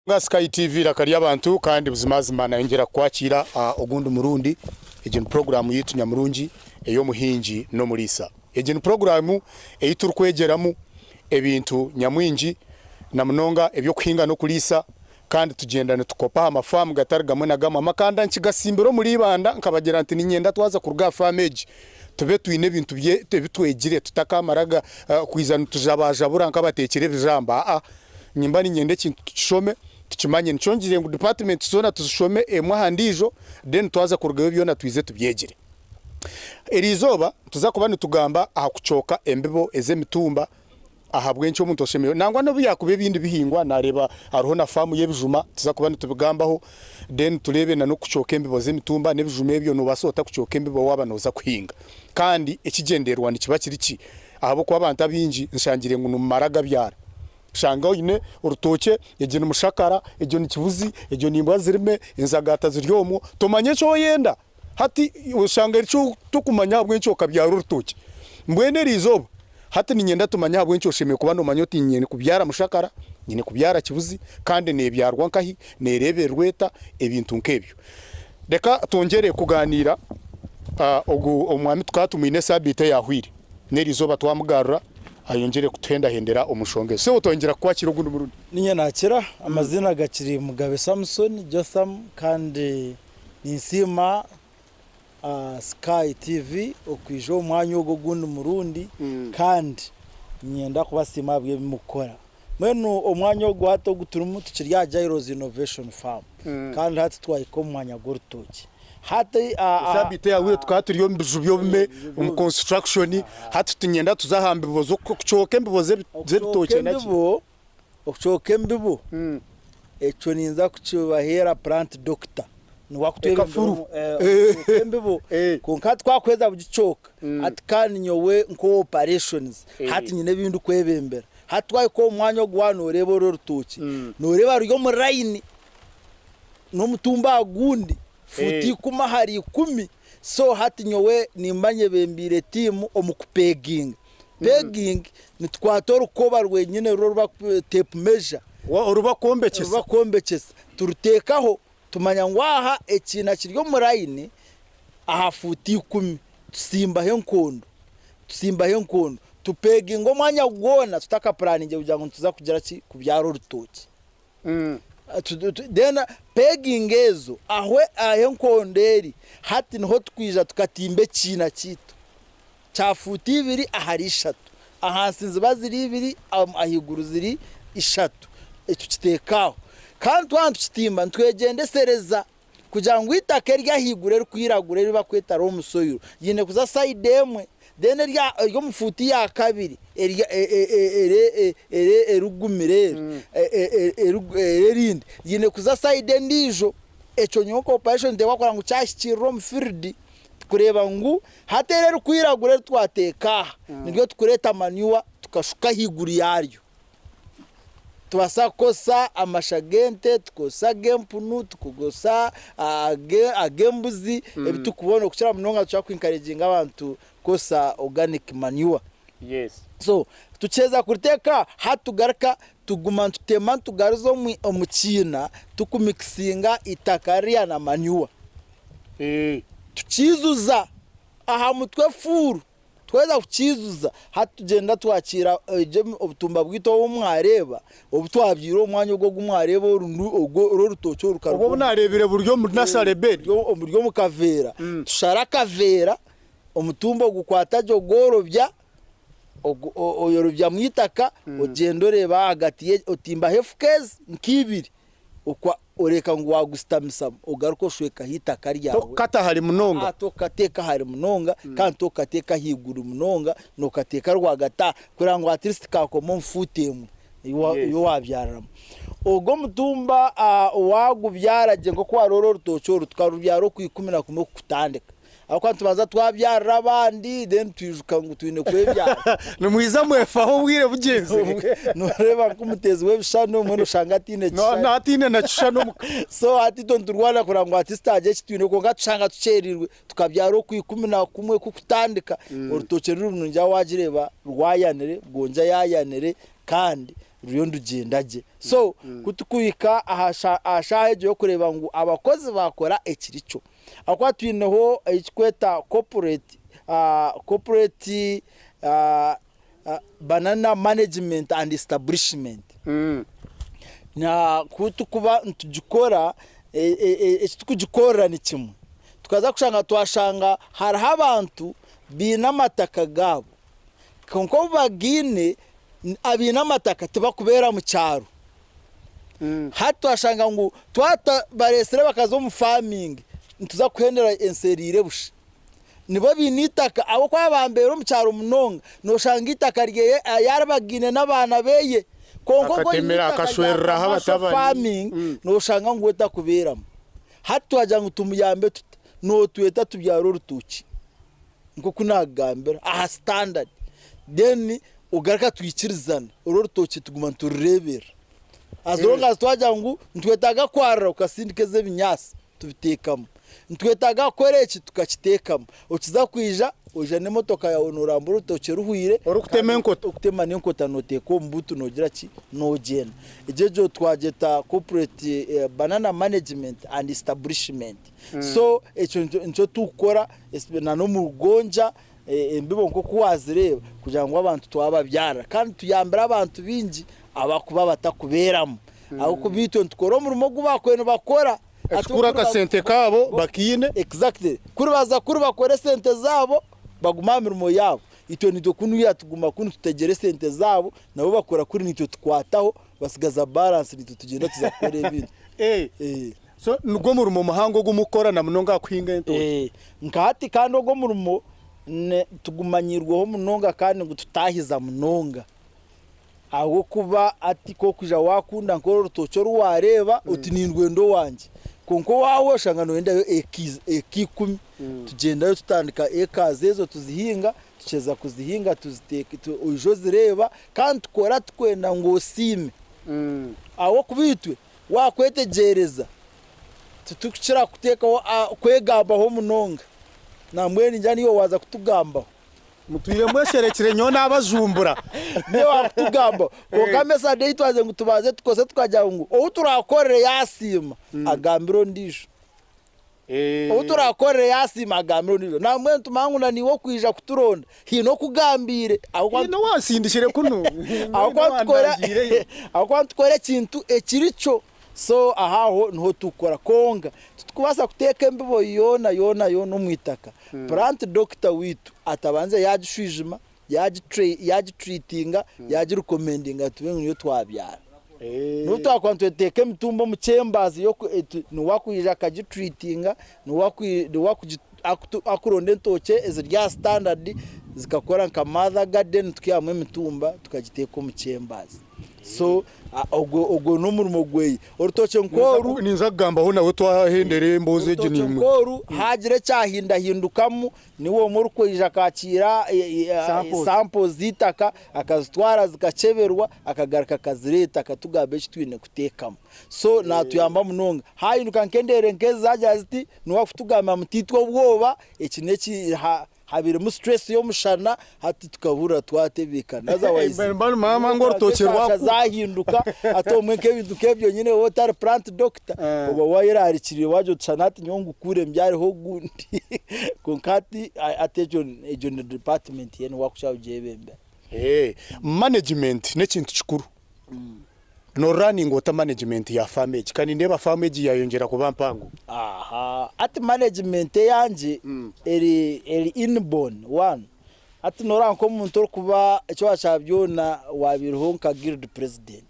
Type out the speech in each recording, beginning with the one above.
Nga Sky TV eiraka ry'abantu kandi buzimazima nayongyera kukwakira aha ogundi murundi. Egi ni puroguraamu yaitu nyamurungi ey'omuhingi n'omuriisa. Egi ni puroguraamu ei turikwegyeramu ebintu nyamwingi na munonga eby'okuhinga n'okuriisa kandi tugyenda nitukopa aha mafaamu gatari gamwe na gamwe. Amakanda nkigasimbire omuri Ibanda nkabagira nti niinyenda twaza kuruga aha faamu egi tube twine ebintu ebi twegire tutakamara kwija nitujabajabura nk'abateekire ebijamba aa. Nimba niinyenda ekintu tukishome tukimanye. Nikyo ngizire ngu dipatimenti zoona tuzishome emwe aha ndiijo then twaza kurugayo byona twize tubyegyere. Eriizooba nituza kuba nitugamba aha kucooka embibo ez'emitumba ahabw'enki omuntu oshemereire nangwa n'obu yaakuba ebindi bihingwa naareeba hariho na faamu y'ebijuma nituza kuba nitubigambaho then tureebe na n'okucooka embibo z'emitumba n'ebijuma ebyo noobaasa ota kucooka embibo waaba nooza kuhinga kandi ekigyendererwa nikiba kiri ki? Ahabw'okuba abantu abaingi nshangire ngu nimumara gabyara. Oshanga oine orutookye, egyo ni mushakara, egyo ni kibuzi, egyo ni mbwa zirime, enzagaata ziri omwo, tomanya eki oyenda. Hati oshanga eki tokumanya ahabw'enki okabyara orutookye. Mbwenu eriizooba hati niinyenda tumanye ahabw'enki oshemereire kuba noomanya oti nyine kubyara mushakara, nyine kubyara kibuzi kandi neebyarwa nkahi, neereebererwa eta, ebintu nk'ebyo. Reka twongyere kugaaniira ogu omwami tukaba tumwine esaabiiti eyaahweire, n'eriizooba twamugarura ayongyere kutuhendahendera omu nshonga ezi. Sebo twayongyera kukwakira ogundi murundi. Niinye naakira, amaziina gakiri Mugabe Samson Jotham kandi ninsiima Sky TV okwija omu mwanya ogu ogundi murundi kandi niinyenda kubasiima ahabw'ebi murikukora. Mbwenu omwanya ogu hati ogu turimu tukiri aha Jairos Innovation Farm kandi hati twahika omu mwanya gw'orutookye. Hati Esaabiiti eyahweire tukaba turi omu biju by'obume omu construction hati niinyenda tuze aha mbibo z'okucooka embibo z'ebitookye naki. Okucooka embibo ekyo ninza kukibaheera plant doctor niwe Ekafuru. Okucooka embibo kwonka hati twakuheeza kugicooka hati kandi nyowe nk'owa operations hati nyine ebi ndikwebembera. Hati twahika omu mwanya ogu waaba nooreeba oru orutookye, nooreeba ruri omu layini n'omutumba aha gundi, fuuti ikumi ahari ikumi. So hati nyowe nimba nyebembeire tiimu omu kupeeginga. Pegging, nitukwata orukoba rwenyine oru oru tape measure. Oru bakwombekyesa. Oru bakwombekyesa. Turuteekaho tumanya ngu aha ekiina kiri omu layini aha fuuti ikumi. Tutsimbaho enkondo. Tutsimbaho enkondo. Tupeeginga omwanya gwona tutakapuraningyire kugira ngu nituza kugira ki? Kubyara orutookye. Then pegging ezo ahu enkondo eri hati niho tukwija tukatimba ekiina kyaitu kya fuuti ibiri ahari ishatu. Ahansi niziba ziri ibiri ahaiguru ziri ishatu. Tukiteeka aho. Kandi twaba nitukitimba nitwegyendesereza kugira ngu eitaka ery'ahaiguru erikwiragura eri barikweta loam soil riine kuza sayidi emwe then ery'omu fuuti ya kabiri erigumire erindi riine kuza sayidi endiijo. Ekyo nyowe nka operation niteekwa kureba ngu kyahikirira omu field kureeba ngu hati eri erikwiragura eri twateeka aha niryo turikureeta manure tukashuka ahaiguru yaaryo. Nitubaasa kukozesa amasha g'ente, tukozese ag'empunu, tukozese ag'embuzi, ebi turikubona okukira munonga nitukira ku encouraginga abantu kukozesa organic manure. So tukiheza kuriteeka hati tugaruka tuguma nitutema nitugaruza omu kiina tukumikisinga eitaka ririya na manure. Tukiijuza aha mutwe fuuru. Twaheza kukiijuza, hati tugyenda twakiira obutumba bwaitu obu mwareeba, obu twabyaire omu mwanya ogu ogu mwareeba oru orutookye oru Obu obu naareebire buri omu nursery bed. Buri omu kaveera. Tushara akaveera, omutumba ogukwata gye ogworobya, oyorobyamu eitaka, ogyenda oreeba ahagati, otimbaho efuka ezi nk'ibiri. Okwa oreka ngu waagusitamisamu ogaruke oshwekaho eitaka ryawe. Tokukata hare munonga. Aa tokukateeka hare munonga kandi tokukateeka ahaiguru munonga, nookateeka rwagati aha kureba ngu at least kaakoma omu fuuti emwe ei ei waabyariramu. Ogwo omutumba waagubyara gye nk'oku waaroora orutookye oru, tukarubyara Okwikumi na kumwe kukutandika. Ahabw'okuba nitubanza twabyarira abandi then twijuka ngu twine kwebyara. Nimwija mwefaho obwire bugyenzire. Noreeba nk'omuteezi w'ebishushani obumwe noshanga ataine kishushani. Ataine na kishushani omuka. So hati itwe niturwana kureba ngu at least hagire eki twine kwonka tushanga tukyereirwe tukabyara Okwikumi na kumwe kukutandika orutookye ruri rurungi ahu wagireeba rwayanire, gonja yayanire kandi. ruriyo nirugyenda gye. So ku turikuhika aha shaaha egyo y'okureeba ngu abakozi baakora ekiri kyo. Ahakuba twineho ekirikweta corporate corporate banana management and establishment. Ku turikuba nitugikora, eki turikugikorera ni kimwe, tukaza kushanga twashanga hariho abantu baine amataka gaabo kwonka obu bagaine, abaine amataka tibakubeera mu kyaro. Hati twashanga ngu twatabareetsire bakaza omu farming nituza kuhendera ensi eriire busha. Nibo baine eitaka ahabw'okuba bambeera omu kyaro munonga noshanga eitaka ryeye yaariba agiine n'abaana beye kwonka ogwo oine Akatemera eitaka rya akashwereraho commercial abatabani. farming noshanga ngu we takubeeramu. Hati twagira ngu tumuyambe tuta? Notweta tubyare orutookye nk'oku naakugambira aha standard then ogaruka twikirizana oru orutookye tuguma niturureeberera. As long as twagira ngu nitwetaaga kwarira okasindika ez'ebinyaatsi tubiteekamu. Nitwetaaga kukora eki tukakiteekamu. Okiza kwija, oija n'emotoka yaawe noorambura orutookye ruhweire. Orikutema enkota. Orikutema n'enkota nooteeka omu buutu noogira ki? Noogyenda. Egyo egyo twagyeta corporate banana management and establishment. So ekyo nikyo turikukora na n'omu rugonja embibo nk'oku waazireeba kugira ngu abantu twababyarira. Kandi tuyambire abantu baingi abarikuba batakubeeramu. Ahabw'okuba itwe nitukora omurimo ogu baakubaire nibakora. Ekikuru akasente kaabo bakaine. Exactly. Kuri baza kuri bakora esente zaabo baguma aha mirimo yaabo. Itwe nitwe kunuya tuguma kunu tutegyera esente zaabo nabo bakora kuri nitwe tukwataho basigaza balance nitwe tugyenda tuza kukora ebindi. Eh. So nigwo murimo muhango ogu mukukora na munonga aha kuhinga entookye? Eh. Nka hati kandi ogwo omurimo tugumanyirweho munonga kandi nigututahiza munonga. Ahabw'okuba hati ku orikwija waakunda nk'orutookye oru waareeba oti nindwenda owangye kwonka owaawe oshanga nooyendayo eka ikumi. Tugyendayo tutandika ekazi ezo tuzihinga, tukiheeza kuzihinga oija ozireeba kandi tukora turikwenda ngu osiime ahabw'okuba itwe waakwetegyereza titurikukira kuteekaho kwegambaho munonga nambwenu ningira naiwe waaza kutugambaho. Mutwire mwesherekire nyowe nabajumbura. Niiwe wakutugambaho. Kwonka message ei twaze ngu tubanze tukose tukagira ngu ou turakorere yasiima agambire ondiijo. Ou turakorere yasiima agambire ondiijo. Nambwenu tumanye ngu na niiwe okwija kuturonda haine okugambiire ahabw'okuba Haine owansindikire kunu. Ahabw'okuba nitukora ekintu ekiri kyo. So aho aho niho tukukora kwonka titukubaasa kuteeka embibo yoona yoona yoona omu itaka plant doctor waitu atabanze yagishwijuma, yagitreatinga, yagirecommendinga tube ngu niyo twabyara. N'obu twakuba nitweteeka emitumba omu chambers niwe akwija akagitreatinga, niwe akuronda entookye eziri aha standard zikakora nka mother garden tukihamu emitumba tukagiteeka omu chambers. So ogwo ogwo n'omurimo gweye. Orutookye nk'oru. Ninza kugambaho nawe twahendera emboozi egi Orutookye naimwe. nk'oru haagira ekyahindahindukamu, niwe omwe orikwija akaakiira Samples. samples z'eitaka akazitwara zikakyeberwa akagaruka akazireeta akatugamba eki twine kuteekamu. So naatuyamba munonga. Haahinduka nk'endeere nk'ezi zaagira ziti, niwe arikutugambira mutaitwa obwoba eki n'eki ha Habiremu stress y'omushana hati tukahurira twatebeekana otherwise Mbanu maama ngu orutookye enkasha rwaku zahinduka hati obumwe nk'ebintu nk'ebyo nyine woba otari plant doctor oba wayerarikirire wagira oti shana hati nyowe ngukure mbyareho ogundi kwonka hati hati egyo egyo ni department ye niwe akukira kugyebembera. Management n'ekintu kikuru. No running ota management ya farm egi kandi nindeeba farm egi yayongyera kuba mpango. Aha hati management eyangye eri eri inborn one hati noreba nk'omuntu orikuba eki wakira byona wabaireho nka guild president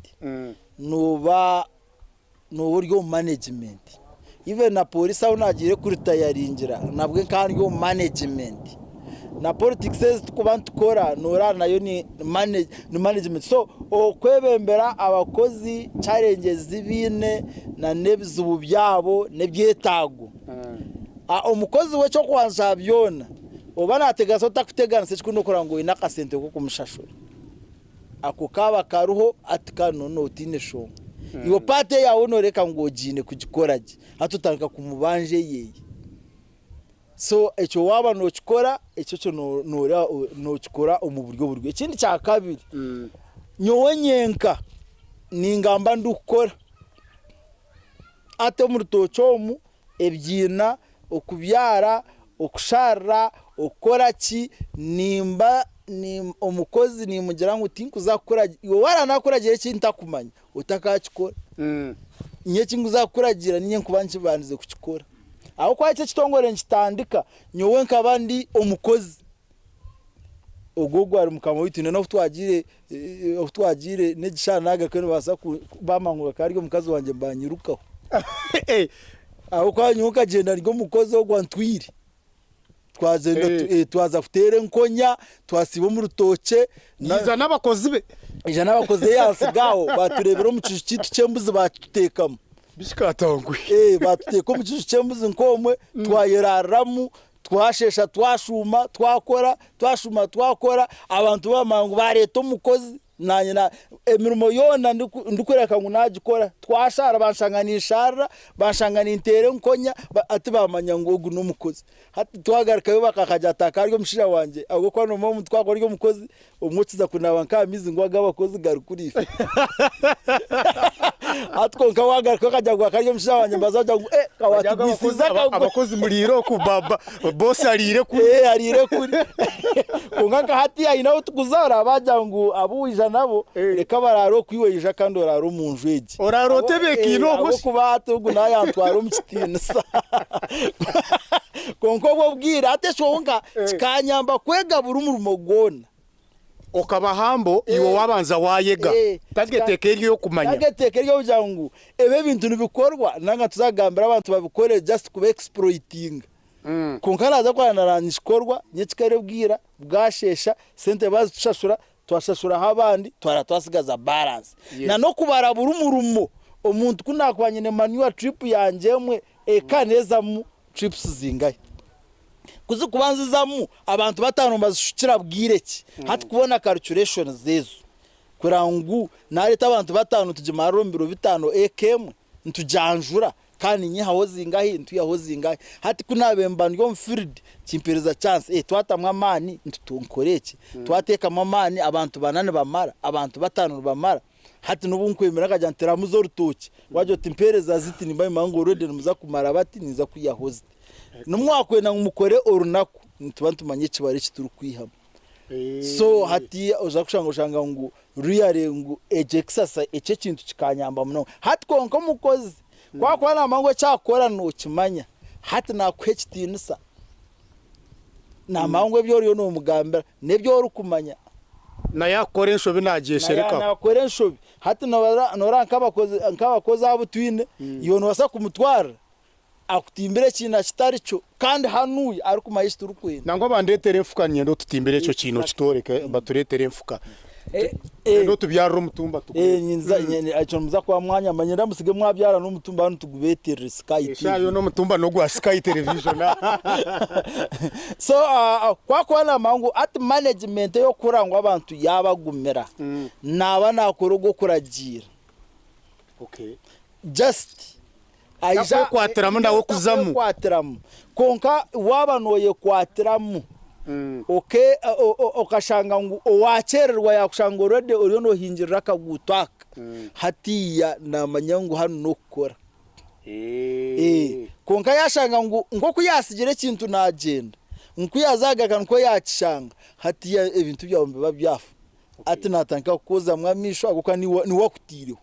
noba nooba ori omu management. Even na police ahu naagiire kuritayaringira nabwe nkaba ndi omu management. Na politics ezi turikuba nitukora nooreeba nayo ni management. So okwebembera abakozi, challenges ezi baine n'ebizibu byabo n'ebyetaago. Omukozi we eky'okubanza kya byona, oba naateganisa otakuteganisa ekikuru n'okureeba ngu oine akasente k'okumushashura. Ako kaaba kariho hati kanu nooba otaine shonga. Iwe part eyaawe nooreka ngu ogiine kugikora gye hati otandika kumubanja eyeye. So ekyo waaba nookikora ekyo kyo nooreeba nookikora omu buryo burungi. Ekindi kya kabiri, nyowe nyenka. Ningamba ndikukora. Hati omu rutookye omu, ebiina, okubyara, okusharira, okukora ki, nimba omukozi nimugira ngu tinkuza kukuragira, iwe waaba nakuragira eki ntakumanya, otakakikora. Nyowe eki nkuza kukuragira niinye nkuba nkibandize kukikora. Ahabw'okuba eki ekitongore nikitandika, nyowe nkaba ndi omukozi. Ogwo ogwo ari mukama waitu twine n'obu twagiire obu twagiire n'egi shaaha naagarukayo nibabaasa bamanya ngu akaba ari omukazi wangye nibanyirukaho. Ahabw'okuba nyowe nkagyenda ndi omukozi ogwo antwire. Twagyenda twaza kuteera enkonya, twasiiba omu rutookye. Yaija n'abakozi be. Yaija n'abakozi be yantsiga aho, baatureebera omu kiju kyaitu ky'embuzi baakituteekamu. Bishikatangwe. Baatuteeka omu kiju ky'embuzi nk'omwe, twayeraariramu, Twasheesha twashuuma twakora, twashuuma twakora, abantu bamanya ngu bareeta omukozi, naanye na emirimo yoona ndikworeka ngu nagikora, twashaara banshanga ninsharira, banshanga ninteera enkonya, hati bamanya ngu ogu n'omukozi. Hati twagarukayo bakagira bati akaba ari omushaija wangye ahabw'okuba noomanya omuntu ku arikuba ari omukozi, Obumwe okiza kunaaba nk'amaizi ngu ag'abakozi gari kuriisa. Hati kwonka waagaruka okagira ngu akari omushaija wangye nibaza kugira ngu eh ka waatugwisiize akagwe. Abakozi muriire oku bosi ariire kuri. Eh ariire kuri. Kwonka nka hati haine ahu turikuza oraba wagira ngu abu waija nabo reka baraare oku iwe oija kandi oraare omu nju egi. Oraare otebeekaine okwo shi. Ahabw'okuba hati ogu naayantwara omu kitiinisa. Kwonka obwo obwire hati ekyo Kikanyamba kwega buri murimo gwona. Okaba humble, iwe wabanza wayega. Target ekaba eri ey'okumanya. Target ekaba eri ey'okugira ngu ebi ebintu nibikorwa nanga tuza kugambira abantu babikore just kuba exploitinga. Kwonka naaza kureba naraaba nikikorwa nyekikare bwira, bwasheesha, sente bazitushashura, twashashuraho abandi, twara twasigaza balance. Na n'okubara buri murimo, omuntu ku naakuba nyine manure trip yangye emwe, eka neezamu trips zingahi? Ku zirikuba nizizamu abantu bataano nibazishukira bwire ki? Hati kubona calculations ezo kureba ngu nareeta abantu bataano tugimarire omu biro bitaano eka emwe nitugyanjura kandi ninyihaho zingahi nitwihaho zingahi. Hati ku naabaire mba ndi omu field kimpereza chance eh twatamu amaani nkore eki, twateekamu amaani abantu bana nibamara, abantu bataano nibamara. Hati n'obu nkwemera nkagira nti ramuza orutookye, wagira oti mpeereza ziti nimba nimanya ngu already nimuza kumara bati ninza kwihaho ziti. N'obu mwakwenda ngu mukore orunaku, nituba nitumanya ekibaro eki turikwihamu. So hati oza kushanga oshanga ngu really ngu egyo exercise ekyo ekintu kikanyamba munonga. Hati kwonka omukozi ku arikuba naamanya ngu eki arikukora nookimanya, hati naakuha ekitiinisa. Naamanya ngu ebi oriyo noomugambira n'ebi orikumanya. Na yaakukora enshobi naagyesherekaho. Na yaakukora enshobi. Hati nooreba nk'abakozi abu twine, iwe noobaasa kumutwarira akutimbire ekiina kitari kyo kandi hanuya arikumanya eki turikwenda. Nangwa bandeetere enfuka niinyenda otutimbire ekyo kiina okitworeke batureetere enfuka. Twende otubyarire omutumba tugure. Ekyo nimuza kuba mwanyamba niinyenda musige mwabyara n'omutumba hanu tugubeeterere Sky TV. Eshaaha yoona omutumba n'ogwa Sky Television. So ku arikuba naamanya ngu hati management ey'okukora ngu abantu yaabagumira, naaba naakora ogw'okuragiira. Just aija Takwekwatiramu nawe kuzamu. Takwekwatiramu. Kwonka waaba nooyekwatiramu oke okashanga ngu owaakyererwa yaakushanga already oriyo noohingirira akaguuto aka, hatiiya naamanya ngu hanu n'okukora. Kwonka yaashanga ngu nk'oku yaatsigire ekintu naagyenda, ngu ku yaaza kugaruka nikwo yaakishanga, hatiiya ebintu byawe nibiba byafa. Hati naatandika kukwozamu amaisho ahabw'okuba niiwe akutaireho.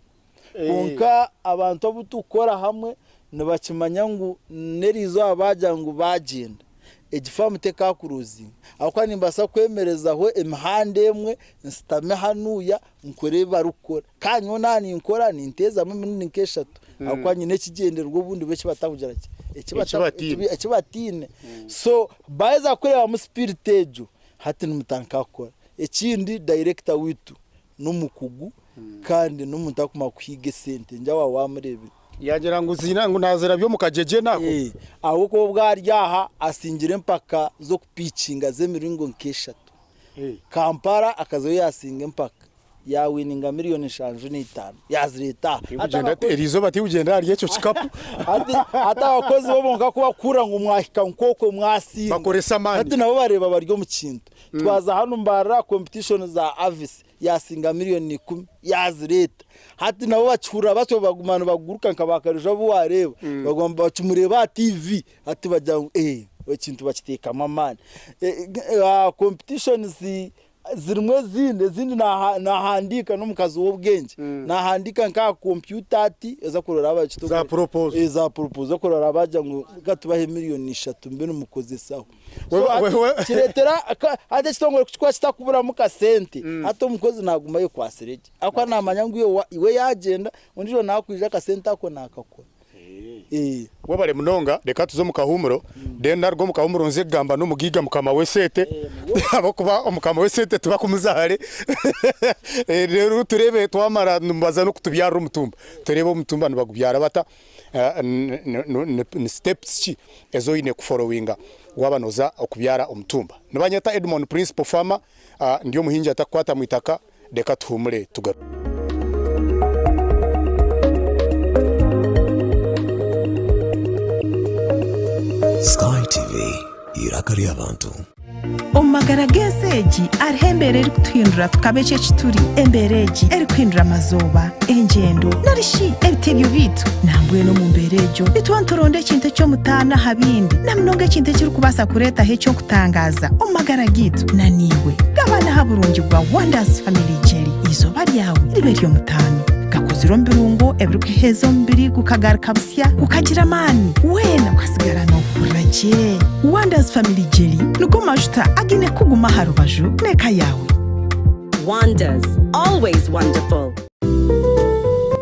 Kwonka abantu abu turikukora hamwe nibakimanya ngu n'eriizooba baagira ngu baagyenda, egi faamu tekaakuruzinga. Ahabw'okuba nimbaasa kwemerezaho emihanda emwe nsitame hanuya nkore ebi barikukora. Kandi nyowe naaba ninkora ninteezamu emirundi nk'eshatu ahabw'okuba nyine ekigyendererwa obundi bo eki batakugira ki? Eki bataine. So baaheza kureebamu sipiriti egyo, hati nimutandika kukora. Ekindi dayirekita waitu n'omukugu kandi n'omuntu arikumanya kuhiiga esente ngira waaba waamureebire. Yaagira ngu ziine ngu naazirabya omu kagyegye nako. Ahabw'okuba obu ari aha asingire empaka z'okupiikinga z'emiringo nk'eshatu. Kampala akazayo yaasinga empaka yaawininga miriyoni 75 yaazireeta aha. Eriizooba tikugyenda ahari ekyo kikapu. Hati abakozi bo bonka ku barikuhurira ngu mwahika nk'okwe mwasinga, Bakoresa amaani. Hati nabo bareeba bari omu kintu. Twaza hanu Mbarara competition za Avis. Yaasinga miriyoni ikumi yaazireeta. Hati nabo bakihurira batyo baguma nibaguruka nka ba Kareju abu waareeba. Baguma bakimureeba aha TV hati bagira ngu ee ekintu bakiteekamu amaani. Competitions zirimu ezindi, ezindi naahandiika n'omukazi w'obwengye. Naahandiika nk'aha kompyuta ati oza kurora Za proposal. Za proposal oza kurora baagira ngu reka tubahe miriyoni ishatu mbe nimukozesaho. Kireetera hati ekitongore ku kirikuba kitakuburamu kasente, hati omukozi naaguma ayekwatsire gye ahabw'okuba naamanya ngu iwe yaagyenda ondiijo naakwija akasente ako naakakora. Webare munonga, reka tuze omu kahuumuro, then naruga omu kahuumuro nze kugamba n'omugaiga mukama w'esente ahabw'okuba omukama w'esente tibakumuza hare reero tureebe twamara nibaza n'okutubyarira omutumba, tureebe omutumba nibagubyara bata. Ni steps ki ezi oine kuforowinga waaba nooza okubyara omutumba? Nibanyeta Edmond Principal Farmer, ndi omuhingi atakukwata mu itaka, reka tuhuumure tugaruke. Sky TV, eiraka ry'abantu. Omu magara g'ensi egi hariho embeera erikutuhindura tukaba eki eki turi. Embeera egi erikuhindura amazooba, engyendo, nari shi ebitebyo byaitu. Nambwenu omu mbeera egyo nituba nituronda ekintu eky'omutaano aha bindi, na munonga ekintu ekirikubaasa kureetaho eky'okutangaaza omu magara gaitu. Na naiwe gabana aha burungi bwa Wonders Family Jelly. Eizooba ryawe ribe ery'omutaano. Gakozirwe omu birungo ebirikuheeza omubiri gukagaruka busya gukagira amaani, weena okasigara noohurira gye. Wonders Family Jelly nigo majuta againe kukuguma aha rubaju n'eka yaawe. Wonders, always wonderful.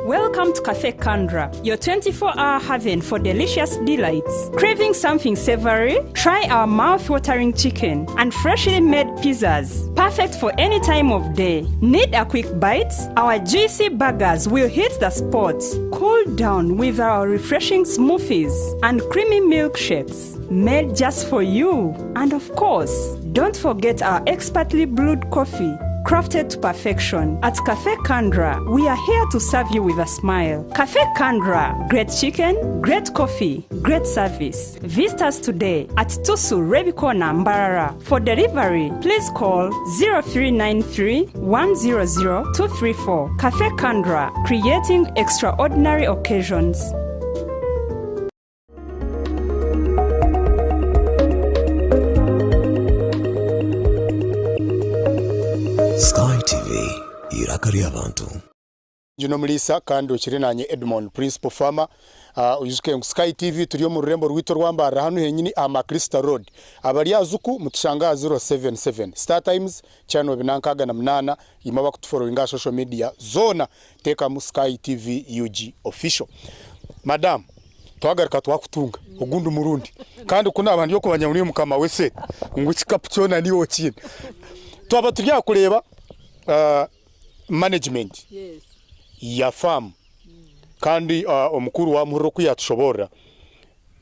Welcome to Cafe Kandra, your 24 hour haven for delicious delights. Craving something savory? Try our mouth-watering chicken and freshly made pizzas, perfect for any time of day. Need a quick bite? Our juicy burgers will hit the spot. Cool down with our refreshing smoothies and creamy milkshakes made just for you. And of course, don't forget our expertly brewed coffee crafted to perfection. At Cafe Kandra, we are here to serve you with a smile. Cafe Kandra, great chicken, great coffee, great service. Visit us today at Tusu Rebikona Mbarara. For delivery, please call 0393 100 234. Cafe Kandra, creating extraordinary occasions. Sky TV, eiraka ry'abantu. Ndi n'omuriisa kandi okire naanye Edmond Principal Farmer. Oijuke ngu Sky TV turi omu rurembo rwaitu orwa Mbarara hanu henyini aha Macrista Road. Abari aha Zuku mutushanga aha 077. Star Times channel 268 imwe abakutuforowinga aha social media zoona teekamu Sky TV Ug Official. Madam twagaruka twakutunga ogundi murundi kandi ku naaba ndi okumanya ngu niiwe mukama w'esente ngu ekikapu kyona niiwe okiine. Twaba turi aha kureeba management ya faamu kandi omukuru waamuhurira oku yaatushoboorora,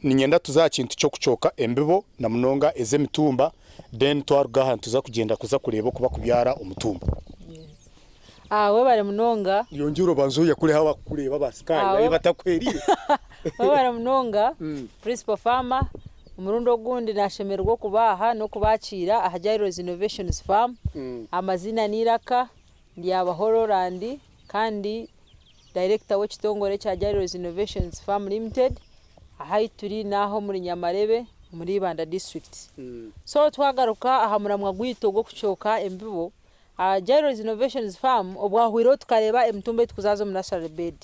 niinyenda tuze aha kintu ky'okucooka embibo na munonga ez'emitumba then twaruga aha nituza kugyenda kuza kureeba oku barikubyara omutumba. Webare munonga. Yongyera obanze oyakureho abakukureeba aba Sky babe batakuheriire. Webare munonga Principal Farmer. Omurundi ogundi nashemererwa okuba aha n'okubakiira aha Jairos Innovations Farm. Amaziina ni Iraka, ndi Abahororandi kandi Director w'ekitongore ekya Jairos Innovations Farm Limited. Ahu turi n'aha omuri Nyamarebe omuri Ibanda District. So twagaruka aha muramwa gwaitu ogw'okucooka embibo, Jairos Innovations Farm obwahwireho tukareeba emitumba ei turikuzaza omu nursery bed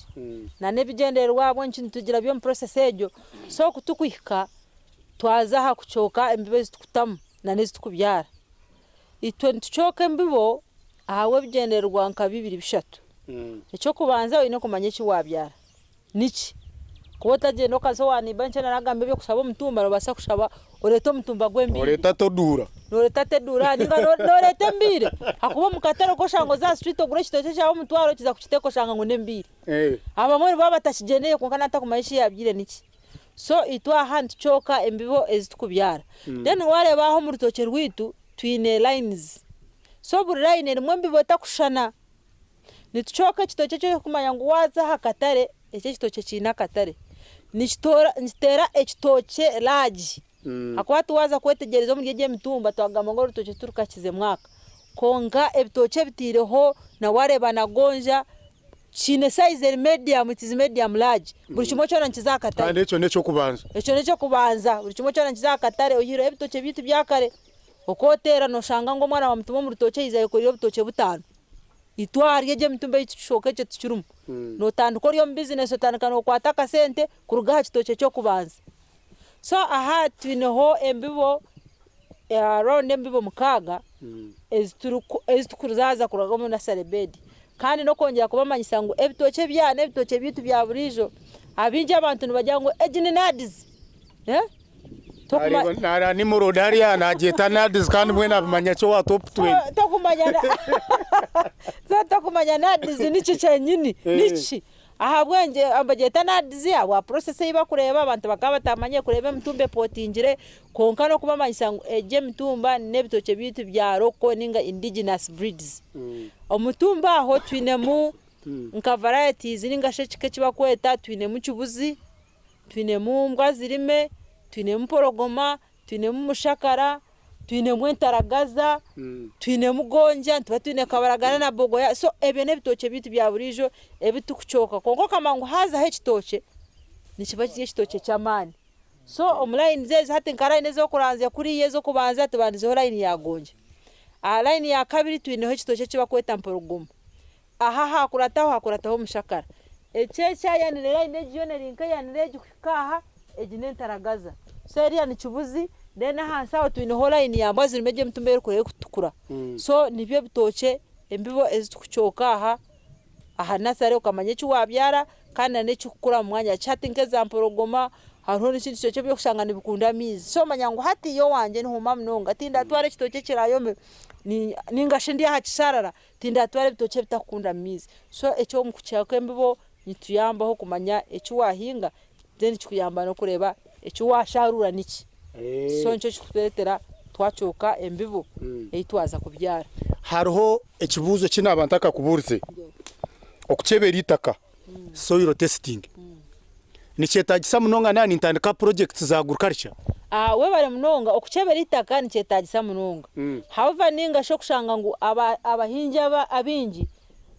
n'ebigyendererwa ahabw'enki nitugirabya omu process egyo. So ku turikuhika twaza aha kucooka embibo ezi turikutamu n'ezi turikubyara. Itwe nitucooka embibo ahabw'ebigyendererwa nka bibiri bishatu. Eky'okubanza oine kumanya eki waabyara niki? Kuba otagyenda okaza owa neighbour nkye naragamba eby'okushaba omutumba nobaasa kushaba oreete omutumba gw'embiire. Noreeta toduura. Noreeta teduura ninga noreeta embiire ahakuba omu katare okwo oshanga oza aha street ogura ekitookye kyawe omutwaro okiza kukiteeka oshanga ngu n'embiire. Abamwe nibaba batakigyendeire kwonka natakumanya eki yabyaire niki. So itwe aha nitucooka embibo ezi tukubyara. Then wareeba aha omu rutookye rwaitu twine lines. So buri line erimu embibo etakushushana. Nitucooka ekitookye eki orikumanya ngu waaza aha katare, eki ekitookye kiine akatare. Nikiteera ekitookye raagi ahakuba hati waaza kwetegyereza omuri egi emitumba twagamba ngu orutookye tirukakize mwaka. Konka ebitookye ebitiireho na wareeba na gonja kiine size eri medium, it is medium large. Buri kimwe kyona nikiza aha katare. Kandi ekyo n'ekyokubanza. Ekyo n'ekyokubanza, buri kimwe kyona nikiza aha katare oyihireho ebitookye byaitu bya kare. Oku oteera noshanga ngu omwana wamutuma omu rutookye yaija ayekoreire obutookye butaano. Itwe ahari egi emitumba ei tukishooka ekyo tikirimu. Notandika ori omu bizinesi otandika nokwata akasente kuruga aha kitookye ky'okubanza. So aha twineho embibo around embibo 6 ezitukuzaaza kuruga omu nursery bed. Kandi n'okwongyera kubamanyisa ngu ebitookye ebya n'ebitookye byaitu bya buriijo, abaingi abantu nibagira ngu egi ni NAADS. Nareeba Nimrod hariya nagyeta NAADS kandi mbwenu abimanya ki owa top 20. So tokumanya NAADS niki kyenyini niki? Ahabwengye bagyeta NAADS ahabwa process ei bakureeba abantu bakaba batamanyire kureeba emitumba epotingire konka n'okubamanyisa ngu egi emitumba n'ebitookye byaitu bya local ninga indigenous breeds. Omutumba aho twinemu nka varieties ninga shi ekika eki bakweta twinemu kibuzi, twinemu mbwa zirime, twinemu mporogoma, twinemu mushakara, twinemu entaragaza, twinemu gonja, nituba twine kabaragara na bogoya. So ebyo n'ebitookye byaitu bya buriijo ebitukucooka konka okamanya ngu haazaho ekitookye nikiba kiri ekitookye ky'amaani. So omu layini ezi hati nka layini ez'okuranzya kuriya ez'okubanza tubandizeho layini ya gonja. Aha layini ya kabiri twineho ekitookye eki bakweta mporogoma. Aha hakurataho hakurataho omushakara. Eki ekyayanire layini egi yoona eri nk'eyanire egi kuhika aha, egi n'entaragaza. So eriya ni kibuzi, then ahansi aho twineho layini ya mbwa zirimu egi emitumba erikureeba erikutukura. So nibyo ebitookye embibo ezitukucooka aha aha nursery okamanya eki wabyara kandi na n'ekikukura omu mwanya ki. Hati nk'eza mporogoma hariho n'ekindi kitookye ebi orikushanga nibikunda amaizi. So omanya ngu hatiiya owangye nihooma munonga tindatwara ekitookye ekirayome ninga shi ndi aha kisharara tindatwara ebitookye ebitakukunda maizi. So ekyo omu kucooka embibo nituyambaho kumanya eki wahinga then kikuyamba n'okureeba eki washaruura niki. So nikyo kikutureetera twacooka embibo ei twaza kubyara. Hariho ekibuuzo eki naaba ntakakubuurize. Okukyebera eitaka, soil testing, nikyetaagisa munonga naaba nintandika projects za agriculture? Webare munonga. Okukyebera eitaka nikyetaagisa munonga. However, ninga shi okushanga ngu abahingi abaingi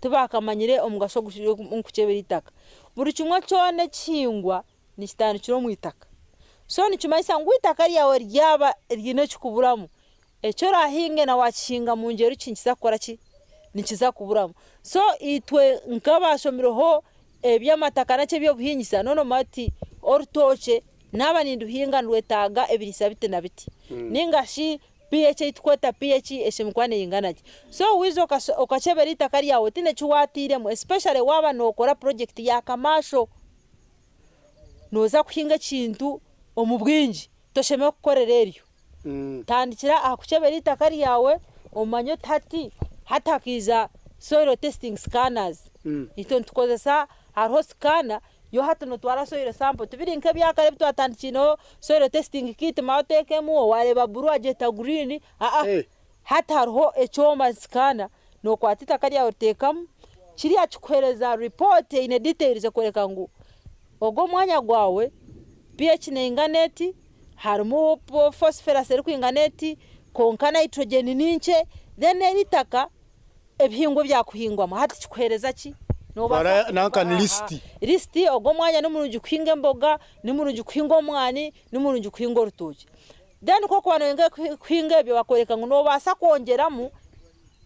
tibakamanyire omugasho omu kukyebera eitaka. Buri kimwe kyona ekihingwa nikitandikira omu itaka. So nikimanyisa ngu eitaka ryawe ryaba riine ekikuburamu, eki orahinge na wakihinga mu ngyero ki nikiza kukora ki? Nikiza kuburamu. So itwe nk'abashomireho eby'amataka naki eby'obuhingisa noona omanya oti orutookye naaba ninduhinga nirwetaaga ebiriisa biti na biti. Ninga shi pH ei tukweta pH eshemereire kuba neingana gi. So waija okakyebera eitaka ryawe otiine eki watiiremu especially waaba nookora project ya commercial, nooza kuhinga ekintu omu bwingi, toshemereire kukorera eryo. Tandikira aha kukyebera eitaka ryawe omanye oti hati hati hakaija soil testing scanners. Itwe nitukozesa hariho scanner yo hati notwara soil sample tibiri nk'ebyakare ebi twatandikiineho soil testing kit mara oteekemu wareeba blue agyeta green. Hati hariho ekyoma scanner nokwata eitaka ryawe oriteekamu kiriya kikuheereza report eine details ekworeka ngu ogu omwanya gwawe pH neingana eti, harimu phosphorus erikwingana eti, konka nitrogen ni nkye, then eri itaka ebihingwa ebyakuhingwamu hati kikuheereza ki? Nanka ni list. List ogu omwanya ni murungi kuhinga emboga, ni murungi kuhinga omwani, ni murungi kuhinga orutookye. Then ku orikuba noyenda kuhinga ebyo bakworeka ngu nobaasa kwongyeramu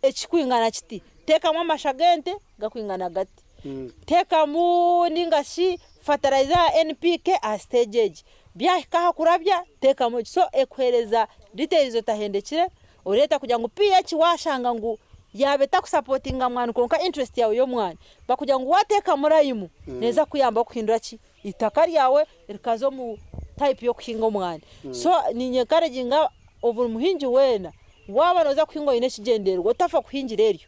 ekikwingana kiti. Teekamu amasha g'ente gakwingana gati. Teekamu ninga shi fertilizer ya NPK aha stage egi. Byahika aha kurabya teekamu eki. So ekuheereza details otahendekire oreeta kugira ngu pH washanga ngu yaaba etakusapotinga mwani konka interest yawe y'omwani bakugira ngu wateekamu lime neeza kukuyambaho kuhindura ki? Eitaka ryawe rikaza omu type y'okuhinga omwani. So ninye encouraginga buri muhingi weena waaba nooza kuhinga oine ekigyendererwa otafa kuhingira eryo.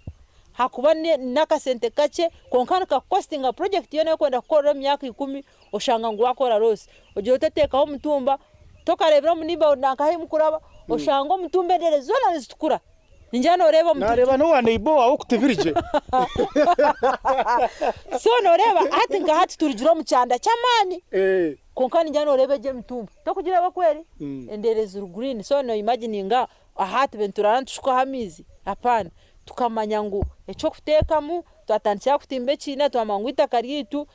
Hakuba n'akasente kakye konka nikakukostinga project yoona ei orikwenda kukorera omu myaka 10 oshanga ngu wakora loss. Ogira oti oteekaho omutumba tokareebire omu neighbourhood nanka ahu mukuraba oshanga omutumba endere zoona nizitukura. Ningira nooreeba omutumba. Nareeba n'owa neighbour waawe okutibirigye. So nooreeba hati nka hati turugire omu kyanda ky'amaani konka ningira nooreeba egi emitumba tokugireeba oku eri? Endere ziri green so noimagininga aha tube nituraara nitushukaho amaizi. Apaana. Tukamanya ngu eky'okuteekamu, twatandikira aha kutimba ekiina twamanya ngu eitaka ryaitu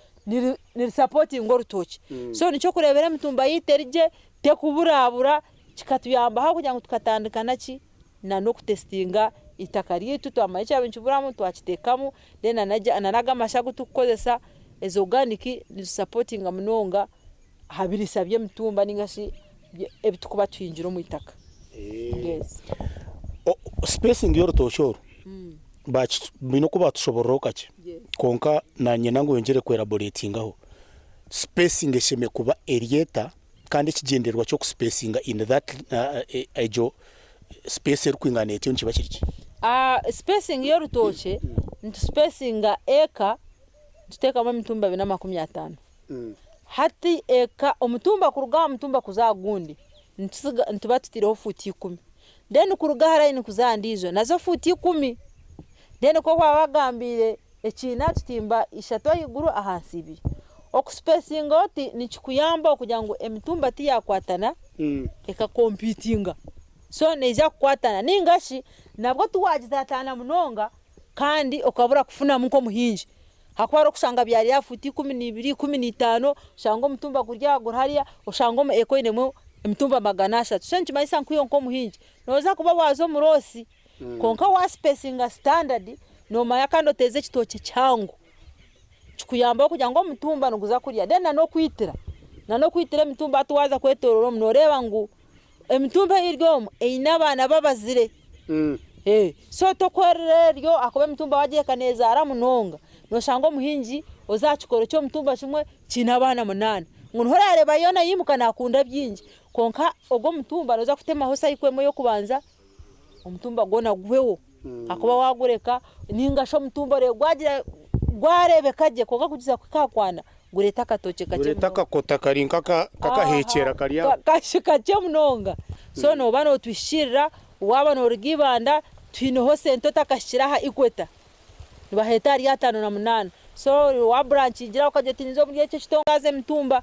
nirisapotinga orutookye. So nikyo kureebera emitumba yaitu eri gye, tekuburabura, kikatuyambaho kugira ngu tukatandika naki nan'okutesitinga eitaka ryaitu twamanya ekyaba nikiburamu twakiteekamu then nanaga amasha agu turikukozesa ezi organic nizisapotinga munonga aha biriisa by'emitumba ninga shi ebi turikuba tuhingire omu itaka. Yes. Spacing y'orutookye oru baine oku baatushoboororaho kakye kwonka nanyenda ngu oyongyere ku elaboratingaho. Spacing eshemereire kuba eri eta kandi ekigyendererwa ky'okusipesinga in that egyo space erikwingana etyo nikiba kiri ki? Spacing y'orutookye nitusipesinga eka nituteekamu emitumba abiri n'amakumi ataano. Hati eka omutumba kuruga aha mutumba kuza aha gundi nituba tutaireho fuuti ikumi. Then kuruga aha layini kuza aha ndiijo nazo fuuti ikumi. Then nk'oku baabagambiire Ekiina tutimba ishatu ahaiguru ahansi ibiri. Okusipesinga oti nikikuyamba okugira ngu emitumba tiyakwatana ekakompitinga so neija kukwatana ninga shi nabwo tiwagitataana munonga kandi okabura kufunamu nk'omuhingi ahakuba hariho okushanga byari aha fuuti 12, 15 oshange omutumba guri aha guri hariya oshange omu eka oinemu emitumba 300 so nikimanyisa ngu iwe nk'omuhingi nooza kuba waaza omu loosi. Kwonka waasipesinga sitandadi noomanya kandi oteeze ekitookye kihango kikuyambaho kugira ngu omutumba niguza kurya then nan'okwitira nan'okwitira emitumba hati waaza kwetoorora omu nooreeba ngu emitumba ei eri omu eine abaana babazire so tokwerira eryo ahakuba emitumba waagireka neezaara munonga nooshanga omuhingi oza aha kikoro ky'omutumba kimwe kiine abaana munaana ngu niho oraareeba yoona yaimuka naakunda bingi kwonka ogwo omutumba nooza kutemaho sayiko emwe ey'okubanza omutumba gwona guhweho ahakuba waagureka nainga shi omutumba oreebe gwagira gwareebeka gye kwonka kugiza kuhika aha kwana gureeta akatookye kakye Gureeta munonga. akakota kari nk'akahekyera kari aho. Kakye munonga. So nooba nootwihikirira waaba nooruga Ibanda twineho sente otakahikire aha Equator nibaheeta ahari 58 so waaburankingira okagira oti ninza omuri eki ekitongore haza emitumba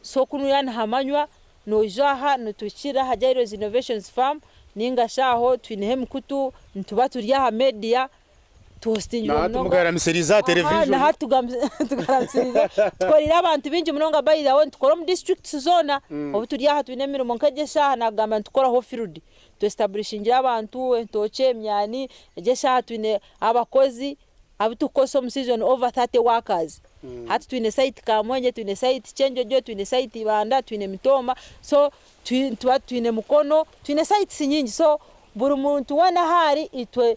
So kunuya nihamanywa noija aha nituhikirira aha Jairos Innovations Farm ninga shi aho twineho emikutu nituba turi aha media tuhostingirwe Naha munonga. tumugaramisiriize aha Aha television. naha tugaramisiriize tukoreire abantu baingi munonga by the way nitukora omu districts zoona obu turi aha twine emirimo nk'egi eshaaha nagamba nitukoraho field tu establishingire abantu entookye emyani egi eshaaha twine abakozi abu turikukozesa omu season over 30 workers. Hati twine site Kamwengye, twine site Kyenjojo, twine site Ibanda, twine Mitooma, so nituba twine Mukono, twine sites nyingi so buri muntu weena ahu ari itwe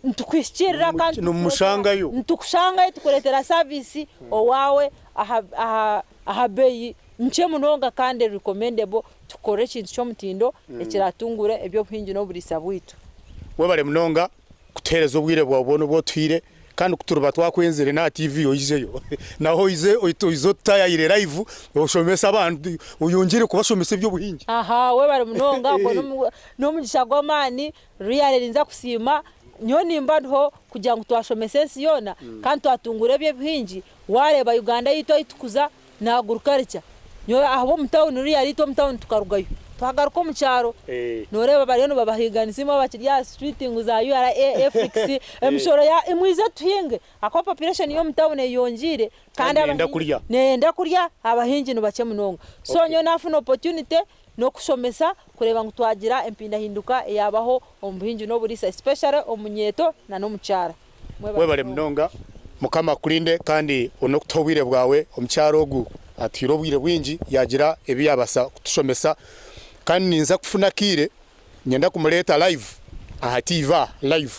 nitukuhikiirira kandi Nimumushangayo. nitukushangayo tukureetera service owaawe aha beeyi nkye munonga kandi eri recommendable tukore ekintu ky'omutindo ekiratunguure eby'obuhingi n'oburiisa bwaitu. Webare munonga. Kutuheereza obwire bwawe bwona obu otuhaire kandi ku turiba twakwenzire n'aha TV oijeyo naho oize oize otutaayaayire live oshomese abantu oyongyere kubashomesa eby'obuhingi. Aha webare munonga ogwo n'omugisha gw'amaani really ninza kusiima nyowe nimba ndiho kugira ngu twashomesa ensi yoona kandi twatunguura eby'obuhingi wareeba Uganda yaitu ahu tukuza Naaguruka rikya. Nyowe ahabw'omu tauni ruriya riitwe omu tauni tukarugayo twagaruka omu kyaro. Nooreeba bariyo nibabahiiganisa imwe abakiri aha street ngu za URA, Afrix, emishoro ya mwije tuhinge ahakuba population y'omu tauni eyongiire kandi neyenda kurya. Neyenda kurya abahingi ni bakye munonga. So nyowe naafuna opportunity n'okushomesa kureeba ngu twagira empindahinduka eyaabaho omu buhingi n'oburiisa especially omu nyeeto n'omu kyaro. Webale munonga mukama akurinde kandi nokutuha obwire bwawe omukyara ogu atuhaire obwire bwingi yagira ebi yabasa kutushomesa kandi ninza kufuna akaire niinyenda kumureeta live aha TV aha live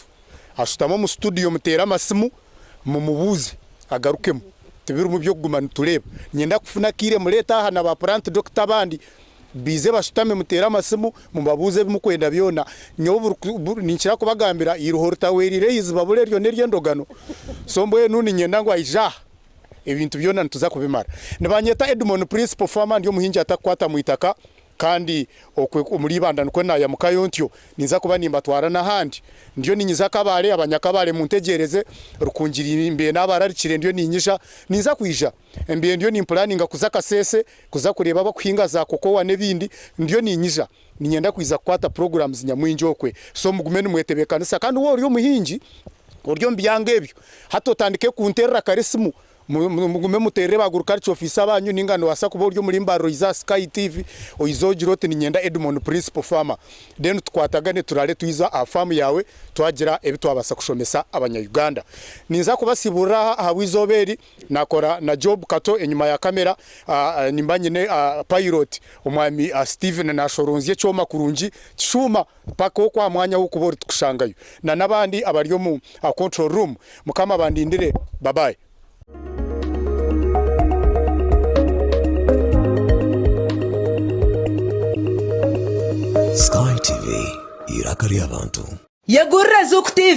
ashutame omu studio muteere amasimu mumubuuze agarukemu tibirimu byokuguma nitureeba niinyenda kufuna akaire mureete aha na ba plant doctor abandi Baije bashutame muteere amasimu mubabuuze ebi mukwenda byona. Nyowe ninkira kubagambira eiruho ritahwereire eiziba buri eryo n'ery'endogano. So mbwenu niinyenda ngu aije aha ebintu byona nituza kubimara. Nibanyeta Edmon Principal Farmer ndi omuhingi atakukwata mu itaka kandi okwe omuri Ibanda nikwo naayamukayo ntyo. Ninza kuba nimbatwara n'ahandi. Ndiyo ninyiza Kabale, Abanyakabale muntegyereze, Rukungiri mbaire naabararikire ndiyo niinyija. Ninza kwija Mbaire ndiyo nimpulaninga kuza Kasese kuza kureeba abakuhinga za kokowa n'ebindi, ndiyo niinyija. Niinyenda kwija kukwata programs nyamwingi okwe. So mugume nimwetebeekanisa kandi waaba ori omuhingi ori omu byanga ebyo, hati otandike kunteerera kare esimu, mugume muteerere ba agriculture officer baanyu nainga noobaasa kuba ori omuri Mbarara oize aha Sky TV oize ogire oti niinyenda Edmond Principal Farmer then tukwatagane turare twize aha faamu yaawe twagira ebi twabaasa kushomesa abanya Uganda. Ninza kubasiburira aha ahabw'eizooba eri. Nakora na Job Kato enyima ya kamera, nimba nyine pilot omwami Steven nashoronzya ekyoma kurungi kishuuma paka okwo aha mwanya ahu okuba ori tukushangayo. Na n'abandi abari omu control room. Mukama abandindire. Bye bye. Sky TV, iraka ry'abantu. Yegurira Zuku TV.